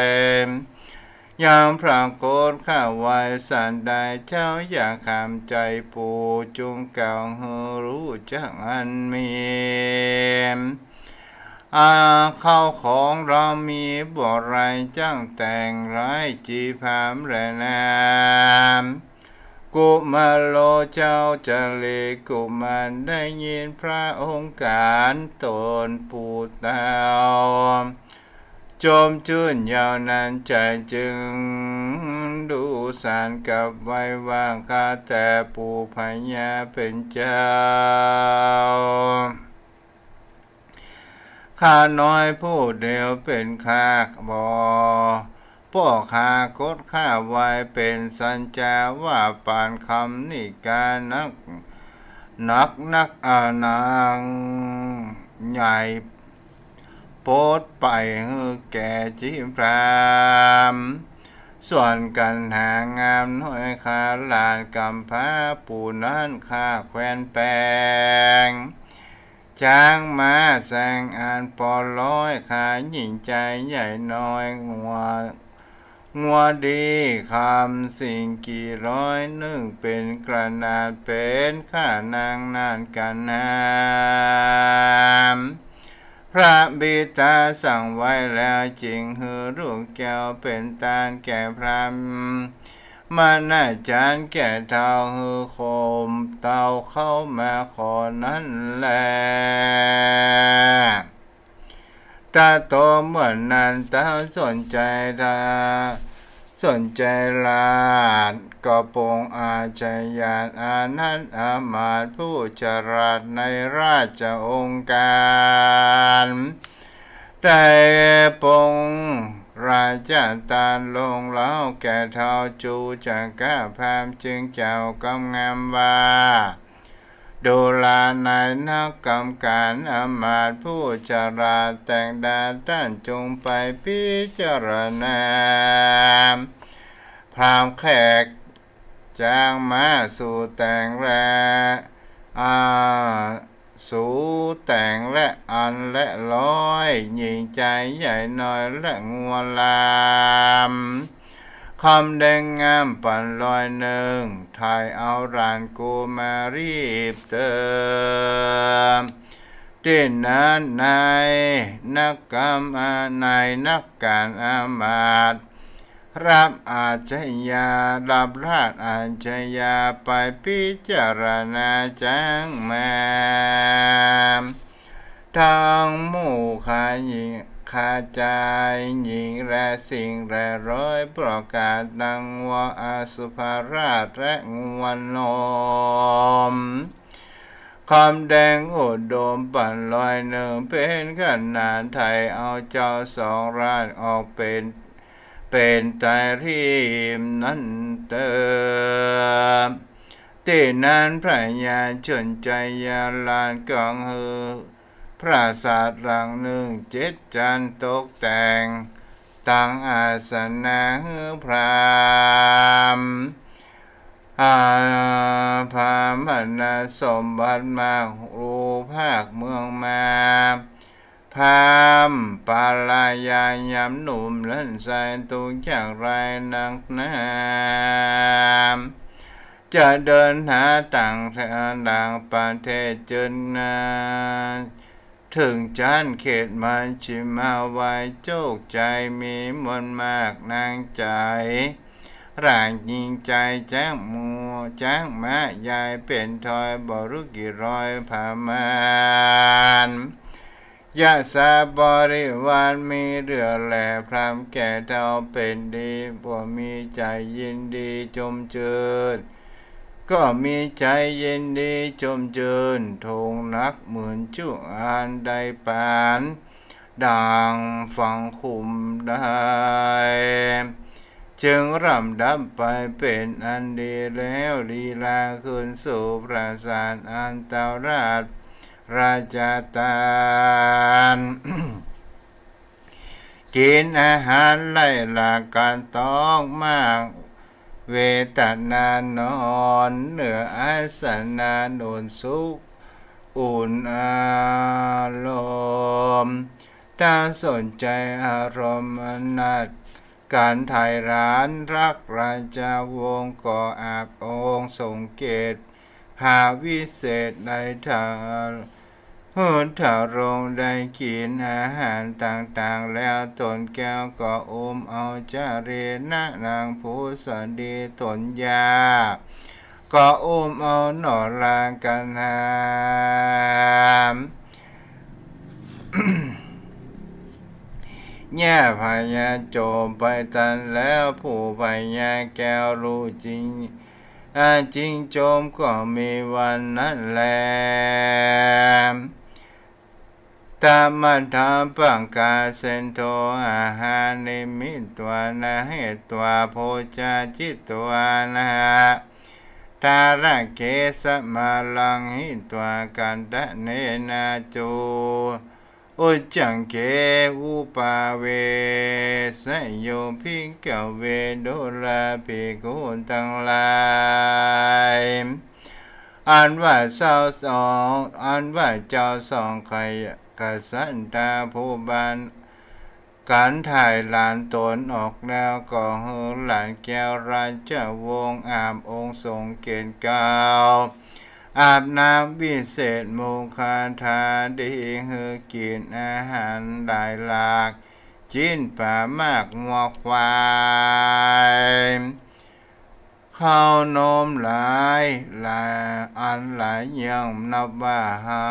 ย ยังปรากฏข้าไว้สันใด เจ้าอย่าขำใจ๋ปู่ จงกล่าวหื้อฮู้จักอันมี อา ข้าวของเรามีบ่ไร จักแต่งร้ายจีพราหมณ์แลนา กุมารโลเจ้าจารีกุมาร ได้ยินพระองค์กล่าวต๋นปู่เต้า จมจื้นยาวนั้น ใจ๋จึงดุสานกลับไหว้ว่า ข้าแต่ปู่พญาเป๋นเจ้า ข้าน้อยผู้เดียวเป๋นข้าบ่ ป้อข้าคดข้าไว เป๋นสัญจาว่าปานคำนิกานัก หนักนักอานางใหญ่ โปรดไปหื้อแก่จิพราหมณ์ ส่วนกันหางามน้อยข้าหลานกำพร้า ผู้นั้นข้าแควนแปง จ๊างม้าแซงอันปอร้อย ข้าหญิงใจ๋ใหญ่น้อย งัว งัวดีคำสิ่งกี่ร้อย นึ่งเป๋นกระนาดเป๋นข้านางนาฏกันหาม พระบิดาสั่งไว้แล้วจริง หื้อลูกแก้วเป๋นตานแก่พราหมณ์ มณาจารย์แก่เฒ่า หื้อโคมเต้าเข้ามาขอนั้นแล ตะโตเมื่อนั้นเต้าสนใจ๋ทา สนใจ๋ราชกระปงอาชญาอานันทอำมาตย์ผู้ฉลาดในราชองค์การ ได้ปลงราชตานลงแล้วแก่เฒ่าจุจักกะพราหมณ์ จึงเจ้ากำงามว่า ดูราหนายนักกำก๋านอำมาตย์ผู้ฉลาด แต่งดาต้านจงไปพิจารณา พราหมณ์แขกจ๊างม้าสู่แต่งและ อา สู่แต่งและอันและร้อย หญิงใจ๋ใหญ่น้อยและงัวลาม คำแดงงามปั่นร้อยนึ่ง ไถ่เอาหลานกุมารีบเติม ตี้นั้นนายนักกำอา นายนักก๋านอำมาตย์ ฮับอาชญา ฮับราชอาชญาไปพิจารณาจ๊างม้า ตังหมู่ข้าหญิง ข้าจายหญิงและสิ่งและร้อยประก๋าน ตังงัวอสุภราชและงัวนม คำแดงอุดมปั่นร้อยนึ่ง เป๋นขนาดไถ่เอาเจ้าสองราชออกเป๋น เป๋นไตรรีมนั้นเติม ตี้นั้นพญาชนชัยราชก็หื้อปราสาทหลังนึ่งเจ็ดจั๊นตกแต่ง ตังอาสนะหื้อพราหมณ์ อาภาหมณสมบัติมาก ฮู้ภาคเมืองมา พราหมณ์ปาลายายามหนุ่มนั้นใส ตุ๊กข์ยากไร้นักหนา จะเดินหาต่างแดนต่างประเทศเจิญนา เถิงจั๊นเขตมัชฌิมาวัย โจคใจ๋มีมวลมากนางใจ๋ หลายหญิงใจ๋จ๊างหมู่จ๊างม้ายายเป๋นทอยบ่ฮู้กี่ร้อยประมาณ ยศาบริวารมีเหลือแล พราหมณ์แก่เฒ่าเป๋นดี บ่มีใจ๋ยินดีจมจื้น ก็มีใจ๋ยินดีจมจื้น ทงนักหมื่นจุอันได้ปาน ดังฟังคุมได้ จึงร่ำดับไปเป๋นอันดีแล้ว ลีลาคืนสู่ปราสาทอันเต้าราช ราชตาน กิ๋นอาหารไล่หลากกั๋นตองมาก เวทนานอนเหนืออาสนะ อุ่นสุขอุ่นอารมณ์ ถ้าสนใจ๋อารมณ์อันนัดก๋านไถ่หลานรักราชวงศ์ ก็อาบองค์สงเกต พระวิเศษได้ถา หื้อทรงได้กิ๋นอาหารต่างๆ แล้ว ตนแก้วก็อุ้มเอาจารีนะนางผู้สดี ตนย่าก็อุ้มเอาหนอรากันหาม ย่าพญาโจมไปตันแล้ว ผู้พญาแก้วรู้จริง อาจริงโจมก็มีวันนั้นแล แต ตมัฏฐปกาเสโท อาหาริมหิตวา นะเหตวา โภจาจิตวานะ ทาระเกสะมาลังหิตวา กัณฑเนนะจุ อุจจังเก อุปาเวสโย ภิกขเว ดูราภิกขุตังหลาย อันว่าเจ้าสอง อันว่าเจ้าสองกษัตริย์ผู้บัน กันถ่ายหลานตนออกแล้ว ก็หื้อหลานแก้วราชวงศ์อาบองค์ทรงเกศเกล้า อาบน้ำวิเศษมุขทาดี หื้อกิ๋นอาหารหลายหลาก จิ๊นป๋ามากงัวควาย ข้าวนมหลาย หลายอันหลายอย่าง นับว่าหา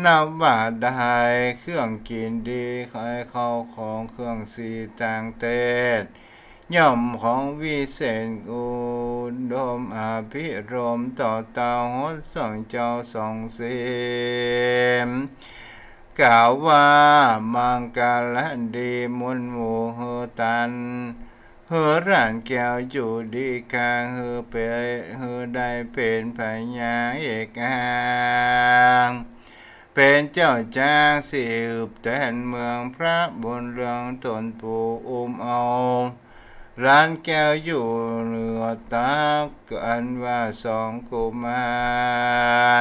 นับว่าได้เครื่องกิ๋นดี ข้าวของเครื่องสีต่างเตศ ย่อมของวิเศษอุดมอภิรมย์ ต่อเต้าหดส่องเจ้าสองเสียง กล่าวว่ามังคละดี มนต์หมู่หื้อตัน หื้อหลานแก้วอยู่ดีกา หื้อเป๋น หื้อได้เป๋นพญาเอกอัง เป๋นเจ้าจักรสิบแดนเมือง พระบุญเรืองตนปู่อุ้มเอา หลานแก้วอยู่เหนือตัก อันว่าสองกุมา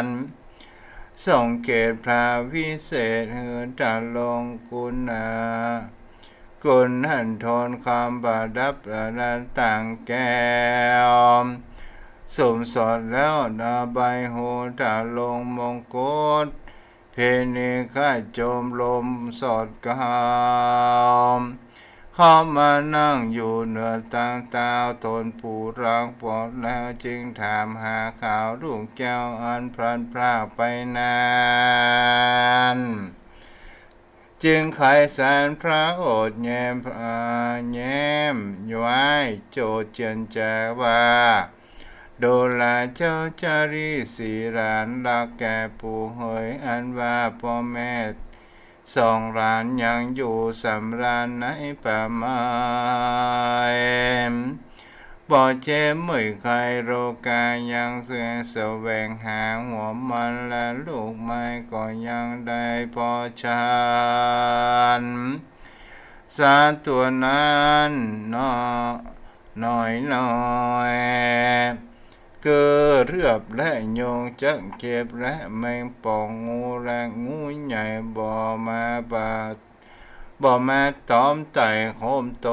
ร ทรงเกศพระวิเศษ หื้อตะลงคุณา คุณหันทนคำประดับประดับต่างแก้ว สวมสอดแล้วนาใบหู ตะลงมงกุฎ เพนิคาโจมลมสอดกาว เข้ามานั่งอยู่เหนือตังเต้า ตนปู่รักปลอดแล้ว จึงถามหาข่าวลูกแก้วอันพลัดพรากไปนาน จึงไขสารพระโอษฐ์แย้ม อ่า แย้มไหว้โจทย์เจียนจาว่า ดูราเจ้าจารีสีหลานรักแก่ปู่เหย อันว่าพ่อแม่สองหลานยังอยู่สำราญในป่าไม้ บ่เจ็บเมื่อยไข้โรคา ยังเสียแสวงหาหัวมันและลูกไม้ ก็ยังได้พอฉัน สาตัวนั้นน้อยน้อย คือเลือบและยุงจักเข็บและแมงป่อง งูและงูใหญ่บ่มาบาด บ่มาตอมไต่โฮมต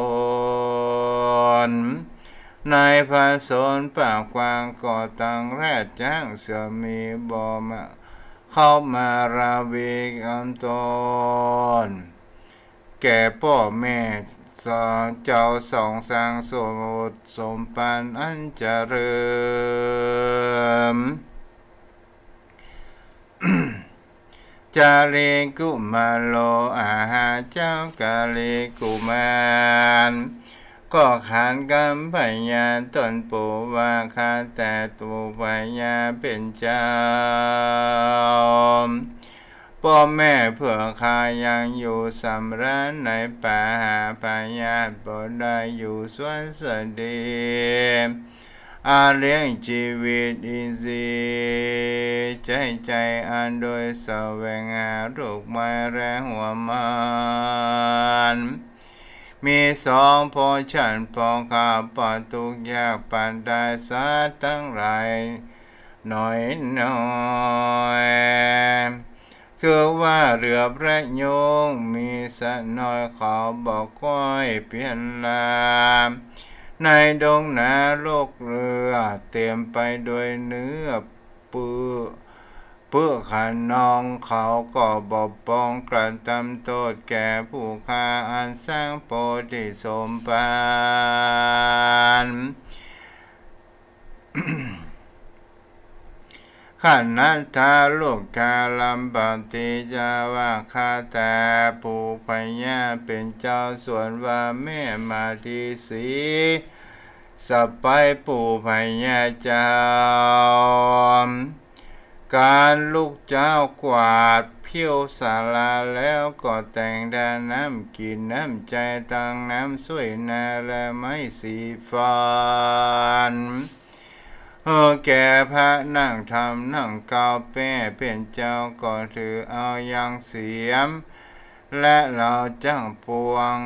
น ในผสนป่ากว้างก็ตังแรดจ๊างเสือหมีบ่มา เข้ามาราวีกำตน แก่ป้อแม่สองเจ้าสองสร้างสมบุตรสมปันอันเจริญ จารีกุมารโล อาหาเจ้ากาลีกุมาร ก็ขานกำพยาต้นปู่ว่า ข้าแต่ปู่พญาเป๋นเจ้า ป้อแม่เพื่อข้ายังอยู่สำราญในป่า หาพยาธิบ่ได้อยู่สวัสดี อาเลี้ยงจีวิตอินทรีย์ ใจ๊ใจ๋อันโดยแสวงหาลูกไม้และหัวมัน มีสองพอฉันพอข้าว ปอดทุกข์ยากปานได้สัตว์ตังหลายน้อยน้อย คือว่าเลือบและยุงมีสัตว์น้อยเขาบ่ก้อยเปียนลา ในดงนาโลกเลือดเต็มไปด้วยเนื้อปื้อ ปื้อขนองเขาก็บ่ปองกระทำโต้ษแก่ผู้ข้าอันสร้างโพธิสมปัน ขณัฏฐาโลกาลัมปติจาว่า ข้าแต่ปู่พญาเป๋นเจ้า ส่วนว่าแม่มาทีสี สะใป๊ปู่พญาเจ้า การลุกเจ๊ากวาดเภ เตียวสาลาแล้วก็แต่งดาน้ำกิ๋นน้ำใจ๊ ตังน้ำส้วยหน้าและไม้สีฟัน เออ แก่พระนั่งธรรมนั่งเกา แม่เป๋นเจ้าก็ถือเอายังเสียม และเหลาจั้งปวง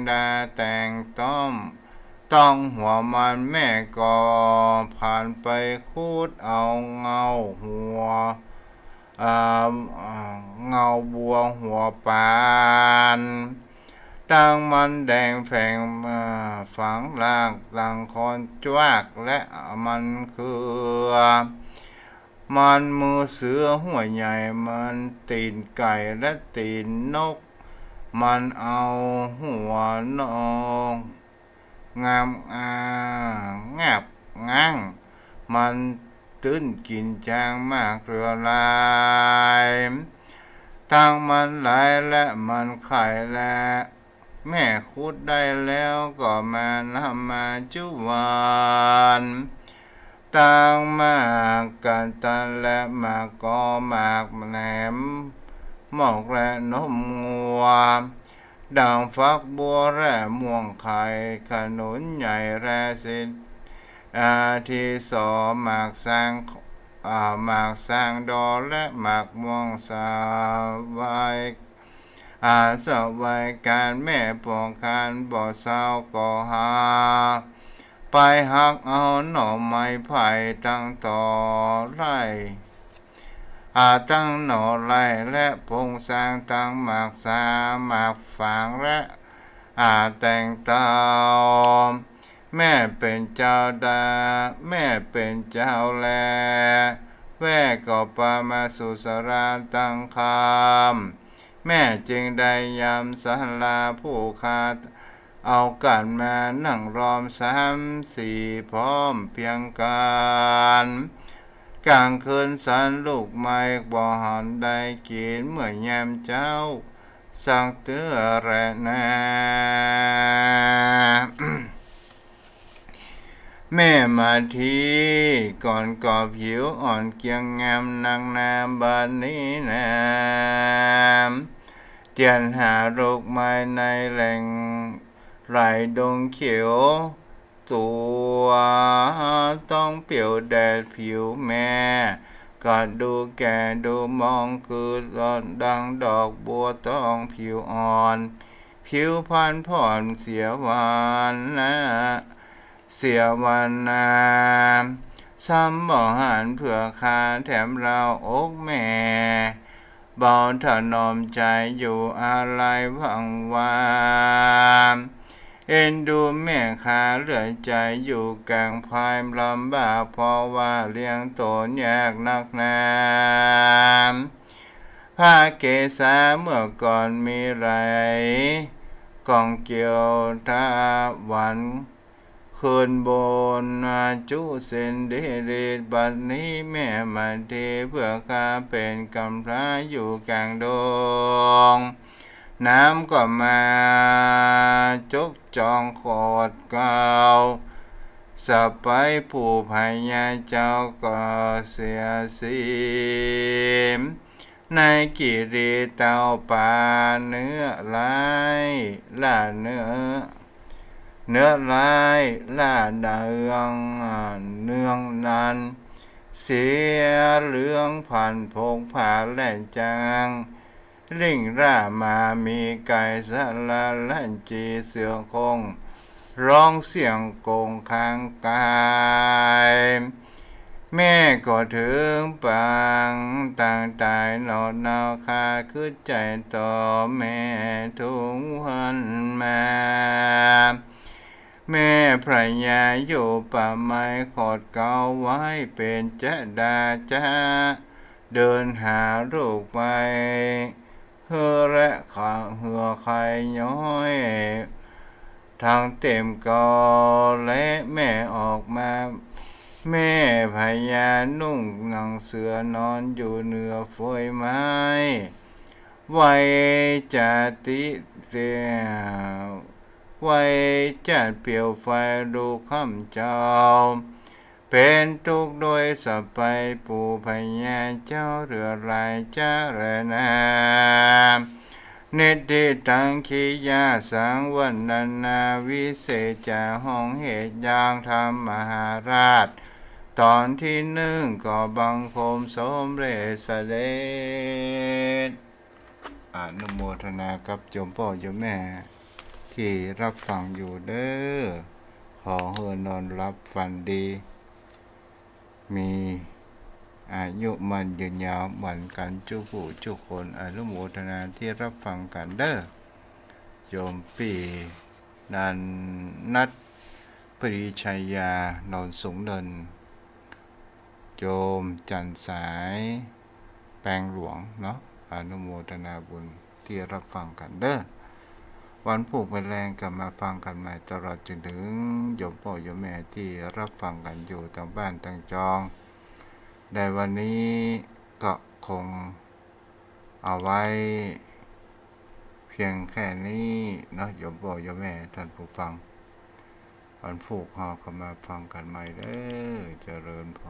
ดาแต่งต้อม ต้องหัวมัน แม่ก็ผ่านไปขุดเอาเงาหัว อ่า อ่า เงาบัวหัวปาน ตังมันแดงแผง อ่า ฝังรากดังคอนจวาก และมันเครือ มันมือเสือหัวใหญ่ มันตี๋นไก่และตี๋นนก มันเอาหัวนก งาม อ่า งาบง้าง มันตื้นกิ๋นจางมากเรือลาย ตังมันหลายและมันไข่และ แม่ขุดได้แล้วก็มานำมาจุวัน ตังหมากกั๋นตันและหมากกอ หมากแหนม หมอกและนมงัว ดั่งฝักบัวและม่วงไข่ ขนุนใหญ่และสิทธิ อ่า ธิโส หมากซาง อ่า หมากซางดอ และหมากม่วงสาไว อ่า สวัยก๋าน แม่ปวงก๋านบ่เซาก็หา ไปหักเอาหน่อไม้ไผ่ตังต่อไร่ อ่า ตังหน่อไร่และปงซาง ตังหมากสา หมากฝางและ อ่า แตงเตา แม่เป๋นเจ้าดา แม่เป๋นเจ้าแล แว่ก็ปามาสุสราตังคำ แม่จึงได้ยำสาลาผู้ข้า เอากั๋นมานั่งล้อมสามสี่พร้อมเพียงกั๋น ก๋างคืนสันลูกไม้บ่หันได้กิ๋น เมื่อยามเจ๊าสักเตื้อแลนา แม่มาทีก่อนก็ผิวอ่อนเกรียงงามนักนา บัดนี้นา เตียนหาลูกไม้ในแหล่งไหลดงเขียว ตั๋วต้องเปลี่ยวแดดผิวแม่ ก็ดูแก่ดูมองคือดังดอกบัวทองผิวอ่อน ผิวพรรณผ่อนเสียวันนะ เสียวันนา ซ้ำบ่หันเผื่อคาแถมราวอกแม่ เบาถนอมใจ๋อยู่อาลัยหวั่งวา เอ็นดูแม่คาเหลือใจ๋อยู่ก๋างภายลำบาก เพราะว่าเลี้ยงต๋นยากนักนา พระเกศาเมื่อก่อนมีไหล กองเกี่ยวทะวัน ขึ้นบนจุเสนดิริต บัดนี้แม่มาทีเผื่อคาเป๋นกำพร้าอยู่ก๋างดง น้ำก็มาจกจองขอดเกล้า สะใป๊ผู้พญาเจ้าก็เสียสีม ในกิริเต้าปาเนื้อร้ายล่าเนื้อ เนื้อร้ายล่าเดือง อ่า เนืองนั้น เสียเหลืองผันผกผาและจาง ริ่งร่ามามีไก่สะละลั่นจีเสือโคร่ง ร้องเสียงโกงคางไกล แม่ก็เถิงปางตางต๋ายหนอดหนาว ข้าคึดใจ๋ต่อแม่ทุกวันมา แม่พญาอยู่ป่าไม้ขอดเกล้าไว้เป๋นจดาจะเดินหาลูกไป เฮือและขาเหือใคย้อย ทั้งเต็มกอและแม่ออกมา แม่พญานุ่งหนังเสือนอนอยู่เหนือเฟือยไม้ ไว้จาติเต ไว้จัดเปลวไฟลูกค่ำเจ้า เป๋นตุ๊กข์โดยสัพไพ ปู่พญาเจ้าเตื้อหลายเจ้าแลนา นิฏฐิตัง กิริยาสัง วรรณนา วิเศษจ๋า ฮ้องเหตุอย่างธรรมมหาราช ต๋อนตี้นึ่ง ก็บังคมสมเร็จเสด็จ อนุโมทนากับโยมป้อโยมแม่ตี้ฮับฟังอยู่เด้อ ขอหื้อนอนหลับฝันดี มีอายุมั่นยืนยาวเหมือนกั๋นกู้ผู้กู้คน อนุโมทนาตี้ฮับฟังกั๋นเด้อ โยมปี้นันนัท ปรีชายา โนนสูงเนิน โยมจันทร์สาย แปงหลวงเนาะ อนุโมทนาบุญตี้ฮับฟังกั๋นเด้อ วันพูกวันแลงก็มาฟังกั๋นใหม่ ตลอดจนเถิงโยมป้อโยมแม่ตี้ฮับฟังกั๋นอยู่ตางบ้านตางจอง ในวันนี้ก็คงเอาไว้เพียงแค่นี้เนาะ โยมป้อโยมแม่ท่านผู้ฟัง วันพูกเฮาก็มาฟังกั๋นใหม่เด้อ เจริญพ